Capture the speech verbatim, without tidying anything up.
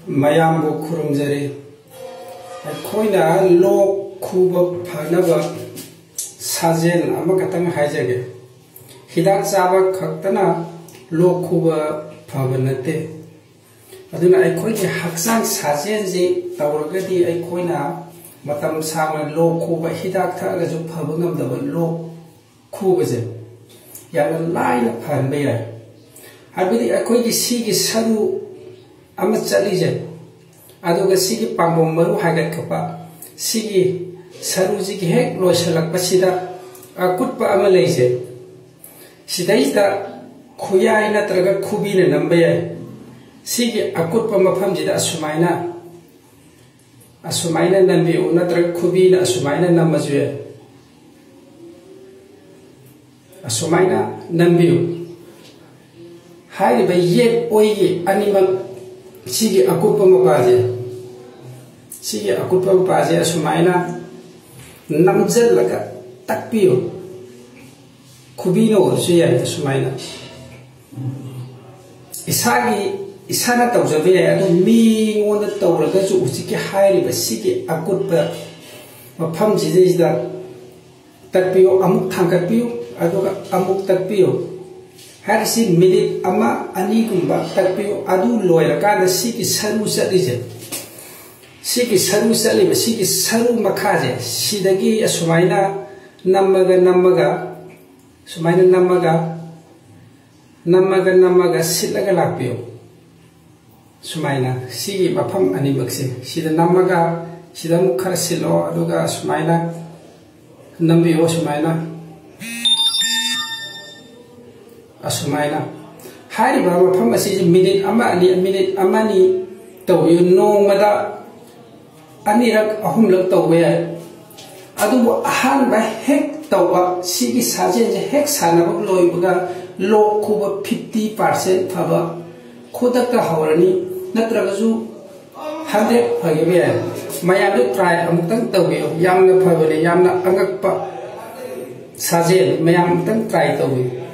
ꯃꯌꯥꯝꯕꯨ ꯈꯨꯔꯨꯝꯖꯔꯤ꯫ ꯑꯩꯈꯣꯏꯅ ꯂꯣꯛ ꯈꯨꯕ ꯐꯅꯕ ꯁꯥꯖꯦꯜ ꯑꯃꯈꯛꯇꯪ ꯍꯥꯏꯖꯒꯦ꯫ ꯍꯤꯗꯥꯛ ꯆꯥꯕ ꯈꯛꯇꯅ ꯂꯣꯛ ꯈꯨꯕ ꯐꯕ ꯅꯠꯇꯦ꯫ ꯑꯗꯨꯅ ꯑꯩꯈꯣꯏꯒꯤ ꯍꯛꯆꯥꯡ ꯁꯥꯖꯦꯜꯁꯤ ꯇꯧꯔꯒꯗꯤ ꯑꯩꯈꯣꯏꯅ ꯃꯇꯝ ꯁꯥꯡꯅ ꯂꯣꯛ ꯈꯨꯕ, ꯍꯤꯗꯥꯛ ꯊꯛꯑꯒꯁꯨ ꯐꯕ ꯉꯝꯗꯕ ꯂꯣꯛ ꯈꯨꯕꯁꯦ ꯌꯥꯝꯅ ꯂꯥꯏꯅ ꯐꯍꯟꯕ ꯌꯥꯏ꯫ ꯍꯥꯏꯕꯗꯤ ꯑꯩꯈꯣꯏꯒꯤ ꯁꯤꯒꯤ ꯁꯔꯨ ꯑꯃ ꯆꯠꯂꯤꯁꯦ, ꯑꯗꯨꯒ ꯁꯤꯒꯤ ꯄꯥꯝꯕꯣꯝ ꯃꯔꯨ ꯍꯥꯏꯒꯠꯈꯠꯄ, ꯁꯤꯒꯤ ꯁꯔꯨꯁꯤꯒꯤ ꯍꯦꯛ ꯂꯣꯏꯁꯤꯜꯂꯛꯄꯁꯤꯗ ꯑꯀꯨꯠꯄ ꯑꯃ ꯂꯩꯁꯦ, ꯁꯤꯗꯩꯁꯤꯗ ꯈꯨꯌꯥꯏ ꯅꯠꯇ꯭ꯔꯒ ꯈꯨꯕꯤꯅ ꯅꯝꯕ ꯌꯥꯏ꯫ ꯁꯤꯒꯤ ꯑꯀꯨꯠꯄ ꯃꯐꯝꯁꯤꯗ ꯑꯁꯨꯃꯥꯏꯅ, ꯑꯁꯨꯃꯥꯏꯅ ꯅꯝꯕꯤꯌꯨ, ꯅꯠꯇ꯭ꯔꯒ ꯈꯨꯕꯤꯅ ꯑꯁꯨꯃꯥꯏꯅ ꯅꯝꯃꯁꯨ ꯌꯥꯏ꯫ ꯑꯁꯨꯃꯥꯏꯅ ꯅꯝꯕꯤꯌꯨ꯫ ꯍꯥꯏꯔꯤꯕ ꯌꯦꯠ ꯑꯣꯏꯒꯤ ꯑꯅꯤꯃꯛ, ꯁꯤꯒꯤ ꯑꯀꯨꯠꯄ ꯃꯄꯥꯁꯦ, ꯁꯤꯒꯤ ꯑꯀꯨꯠꯄ ꯃꯄꯥꯁꯦ ꯑꯁꯨꯃꯥꯏꯅ ꯅꯝꯁꯤꯜꯂꯒ ꯇꯛꯄꯤꯌꯨ꯫ ꯈꯨꯕꯤꯅ ꯑꯣꯏꯔꯁꯨ ꯌꯥꯏ꯫ ꯑꯁꯨꯃꯥꯏꯅ ꯏꯁꯥꯒꯤ, ꯏꯁꯥꯅ ꯇꯧꯖꯕ ꯌꯥꯏ, ꯑꯗꯨ ꯃꯤꯉꯣꯟꯗ ꯇꯧꯔꯒꯁꯨ ꯍꯧꯖꯤꯛꯀꯤ ꯍꯥꯏꯔꯤꯕ ꯁꯤꯒꯤ ꯑꯀꯨꯠꯄ ꯃꯐꯝꯁꯤꯗꯩꯁꯤꯗ ꯇꯛꯄꯤꯌꯨ, ꯑꯃꯨꯛ ꯊꯥꯡꯒꯠꯄꯤꯌꯨ, ꯑꯗꯨꯒ ꯑꯃꯨꯛ ꯇꯛꯄꯤꯌꯨ꯫ ꯍꯥꯏꯔꯤꯁꯤ ꯃꯤꯅꯤꯠ ꯑꯃ ꯑꯅꯤꯒꯨꯝꯕ ꯇꯛꯄꯤꯌꯨ꯫ ꯑꯗꯨ ꯂꯣꯏꯔꯀꯥꯟꯗ ꯁꯤꯒꯤ ꯁꯔꯨ ꯆꯠꯂꯤꯁꯦ, ꯁꯤꯒꯤ ꯁꯔꯨ ꯆꯠꯂꯤꯕ ꯁꯤꯒꯤ ꯁꯔꯨ ꯃꯈꯥꯁꯦ, ꯁꯤꯗꯒꯤ ꯑꯁꯨꯃꯥꯏꯅ ꯅꯝꯃꯒ, ꯅꯝꯃꯒ, ꯁꯨꯃꯥꯏꯅ ꯅꯝꯃꯒ, ꯅꯝꯃꯒ, ꯅꯝꯃꯒ ꯁꯤꯠꯂꯒ ꯂꯥꯛꯄꯤꯌꯨ꯫ ꯁꯨꯃꯥꯏꯅ ꯁꯤꯒꯤ ꯃꯐꯝ ꯑꯅꯤꯃꯛꯁꯦ ꯁꯤꯗ ꯅꯝꯃꯒ, ꯁꯤꯗ ꯑꯃꯨꯛ ꯈꯔ ꯁꯤꯠꯂꯣ, ꯑꯗꯨꯒ ꯁꯨꯃꯥꯏꯅ ꯅꯝꯕꯤꯌꯣ꯫ ꯁꯨꯃꯥꯏꯅ, ꯑꯁꯨꯃꯥꯏꯅ꯫ ꯍꯥꯏꯔꯤꯕ ꯃꯐꯝ ꯑꯁꯤꯁꯦ ꯃꯤꯅꯤꯠ ꯑꯃ ꯑꯅꯤ, ꯃꯤꯅꯤꯠ ꯑꯃ ꯑꯅꯤ ꯇꯧꯕꯤꯌꯨ꯫ ꯅꯣꯡꯃꯗ ꯑꯅꯤꯔꯛ ꯑꯍꯨꯝꯂꯛ ꯇꯧꯕ ꯌꯥꯏ꯫ ꯑꯗꯨꯕꯨ ꯑꯍꯥꯟꯕ ꯍꯦꯛ ꯇꯧꯕ, ꯁꯤꯒꯤ ꯁꯥꯖꯦꯜꯁꯦ ꯍꯦꯛ ꯁꯥꯟꯅꯕ ꯂꯣꯏꯕꯒ ꯂꯣꯛ ꯈꯨꯕ fifty percent ꯐꯕ ꯈꯨꯗꯛꯇ ꯍꯧꯔꯅꯤ, ꯅꯠꯇ꯭ꯔꯒꯁꯨ hundred ꯐꯈꯤꯕ ꯌꯥꯏ꯫ ꯃꯌꯥꯝꯁꯨ try ꯑꯃꯨꯛꯇꯪ ꯇꯧꯕꯤꯌꯨ, ꯌꯥꯝꯅ ꯐꯕꯅꯤ, ꯌꯥꯝꯅ ꯑꯉꯛꯄ ꯁꯥꯖꯦꯜ, ꯃꯌꯥꯝ ꯑꯃꯨꯛꯇꯪ try ꯇꯧꯕꯤꯌꯨ꯫